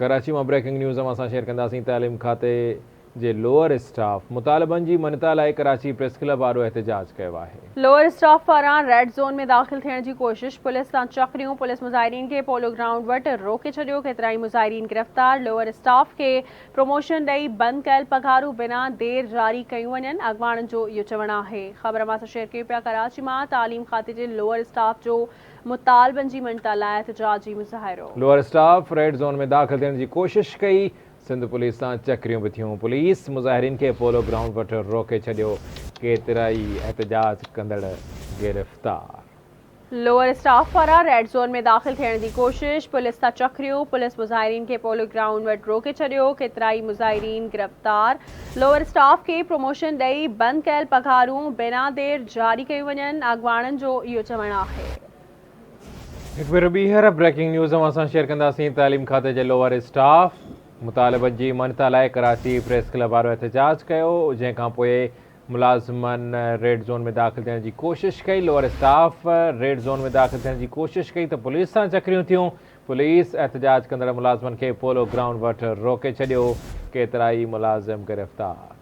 ڪراچي مان breaking news اوهان سان شيئر ڪنداسين تعليم کاتي جي لوئر اسٽاف مطالبن جي مڃتا لاء ڪراچي پريس ڪلب آڏو احتجاج ڪيو آهي. لوئر اسٽاف پاران ريڊ زون ۾ داخل ٿيڻ جي ڪوشش، پوليس سان چڪريون، پوليس مظاهرين کي پولو گرائونڊ وٽ روڪي ڇڏيو، ڪيترائي مظاهرين گرفتار، لوئر اسٽاف کي پروموشن ڏئي بند ڪيل پگهارون بنا دير جاري ڪيون وڃن، اڳواڻن جو اهو چوڻ آهي. خبر اوهان سان شيئر ڪيون پيا ڪراچي مان تعليم کاتي جي لوئر اسٽاف جو مطالبن جي مڃتا لاء احتجاجي مظاهرو. لوئر اسٽاف ريڊ زون ۾ داخل ٿيڻ جي ڪوشش ڪئي، سنڌ پوليس سان چڪريون به ٿيون، پوليس مظاهرين کي پولو گرائونڊ وٽ روڪي ڇڏيو، ڪيترائي احتجاج ڪندڙ گرفتار. لوئر اسٽاف پاران ريڊ زون ۾ داخل ٿيڻ جي ڪوشش، پوليس سان چڪريون، پوليس مظاهرين کي پولو گرائونڊ وٽ روڪي ڇڏيو، ڪيترائي مظاهرين گرفتار، لوئر اسٽاف کي پروموشن ڏئي بند ڪيل پگهارون بنا دير جاري ڪيون وڃن، اڳواڻن جو اهو چوڻ آهي. هڪ ڀيرو ٻيهر بريڪنگ نيوز اوهان سان شيئر ڪنداسين، تعليم کاتي جي لوئر اسٽاف مطالبن جي مڃتا لاء ڪراچي پريس ڪلب وارو احتجاج ڪيو، جنهن کانپوء ملازمن ريڊ زون ۾ داخل ٿيڻ جي ڪوشش ڪئي، لوئر اسٽاف ريڊ زون ۾ داخل ٿيڻ جي ڪوشش ڪئي ته پوليس سان چڪريون ٿيون، پوليس احتجاج ڪندڙ ملازمن کي پولو گرائونڊ وٽ روڪي ڇڏيو، ڪيترائي ملازم گرفتار.